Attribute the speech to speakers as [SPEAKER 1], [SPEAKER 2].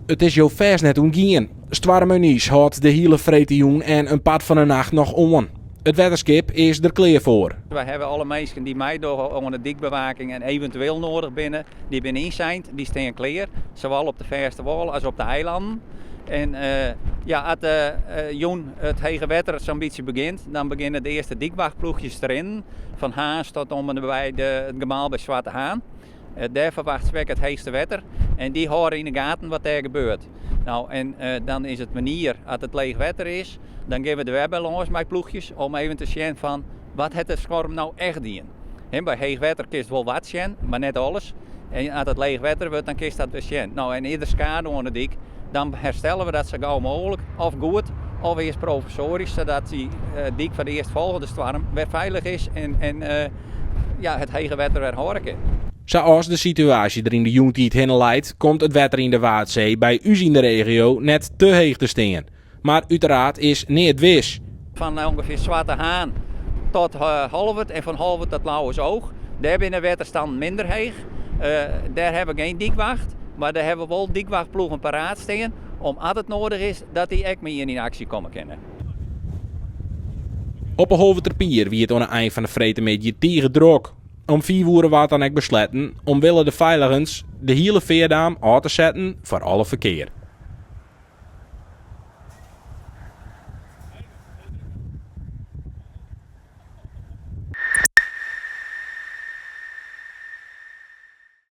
[SPEAKER 1] It is jo fêst net ûntgien. Stoarm Eunice hâldt de hiele freedtejûn en in part fan 'e nacht noch oan. It wetterskip is der klear foar.
[SPEAKER 2] Wy hawwe alle minsken dy't meidogge oan de dykbewaking en eventueel noadich binne, dy binne ynseind, dy stean klear, sawol op de fêste wâl as op de eilannen. En ja, as jûn it hege wetter sa'n bytsje begjint, dan begjinne de earste dykwachtploechjes te rinnen, fan Harns tot om en by it gemaal by Swarte Haan. Dêr ferwachtsje we ek it heechste wetter en dy hâlde yn 'e gaten wat dêr gebeurt. No, en dan is it manier, as it leech wetter is, dan gean we der wer by lâns mei ploechjes om even te sjen fan wat hat de stoarm no echt dien. By heech wetter kinst wol wat sjen, mar net alles. En as it leech wetter wurdt, dan kinst dat wer sjen. No, en is der skade oan de dyk, dan herstelle we dat sa gau mooglik, of goed, of earst provisoarysk, sadat dy dyk foar de earstfolgjende stoarm wer feilich is en ja, it hege wetter wer hâlde kin.
[SPEAKER 1] Sa as de situaasje der yn de jûntiid hinne leit, komt it wetter yn de Waadsee by ús yn de regio net te heech te stean. Mar uteraard is neat wis.
[SPEAKER 2] Fan ûngefear Swarte Haan tot Holwert en fan Holwert tot Lauwersoog, dêr binne de wetterstannen minder heech. Dêr hawwe we gjin dykwacht, mar dêr hawwe we wol dykwachtploegen paraat stean om as it noadich is dat dy ek mei ien yn aksje komme kinne.
[SPEAKER 1] Op 'e Holwerter Pier wie it oan 'e ein fan de freedtemiddei tige drok. Om 5 oere waard dan ek besletten om wille de feiligens de hiele feardaam ôf te setten foar alle ferkear.